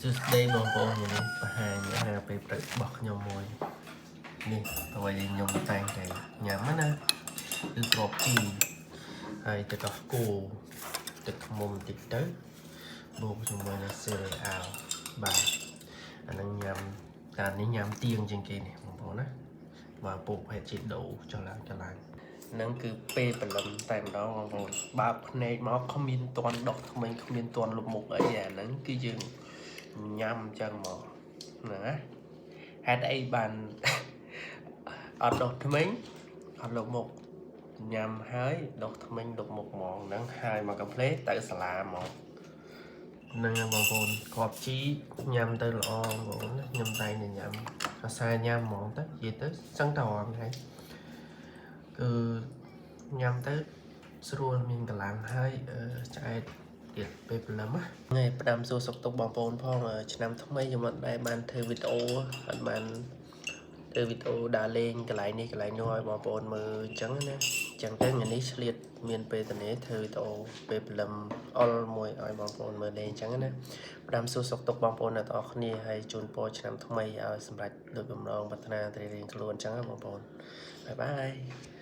សួស្តីបងប្អូននេះបង្ហាញអាហារពេលព្រឹករបស់ខ្ញុំមួយនេះអ្វីដែលខ្ញុំតែងតែញ៉ាំណាគឺគ្រាប់ជីហើយទឹកដោះគោទឹកឃ្មុំបន្តិចទៅបូកជាមួយនឹង cereal បាទអាហ្នឹងញ៉ាំតានេះញ៉ាំទៀងជាងគេនេះបងប្អូនណាបាទពុកភេទជីដូចុះឡើងចុះឡើងហ្នឹងគឺពេលព្រលឹមតែម្ដងបងប្អូនបើកភ្នែកមកគ្មានតន់ដុសធ្មេញគ្មានតន់លុបមុខអីអាហ្នឹងគឺយើង ញ៉ាំអញ្ចឹងមកហ្នឹងណាហេតុអីបាន អត់ដុសធ្មេញអត់លុបមុខញ៉ាំហើយដុសធ្មេញលុបមុខហ្មងហ្នឹងហើយមកកាំភ្លេទៅសាលាហ្មងហ្នឹងហើយបងប្អូនគ្រាប់ជីញ៉ាំទៅល្អបងប្អូនណាខ្ញុំតែងតែញ៉ាំអាសាញ៉ាំហ្មងទៅនិយាយទៅសឹងតែរាល់ថ្ងៃគឺញ៉ាំទៅស្រួលមានកម្លាំងហើយអឺឆ្អែតទៀតពេលព្រលឹមណាថ្ងៃផ្ដាំសួរសុខទុក្ខបងប្អូនផងអឺឆ្នាំថ្មីខ្ញុំអត់ដែលបានធ្វើវីដេអូអត់បាន ធ្វើវីដេអូដើរលេងកន្លែងនេះកន្លែងនោះឲ្យបងប្អូនមើលអញ្ចឹងណាអញ្ចឹងទៅថ្ងៃនេះឆ្លៀតមានពេលតនេះធ្វើវីដេអូពេលព្រលឹមអុលមួយឲ្យបងប្អូនមើលលេងអញ្ចឹងណាផ្ដាំសួរសុខទុក្ខបងប្អូនអ្នកទាំងអស់គ្នាហើយជូនពរឆ្នាំថ្មីឲ្យសម្រេចដូចបំណងប្រាថ្នារៀងៗខ្លួនអញ្ចឹងណាបងប្អូន bye bye.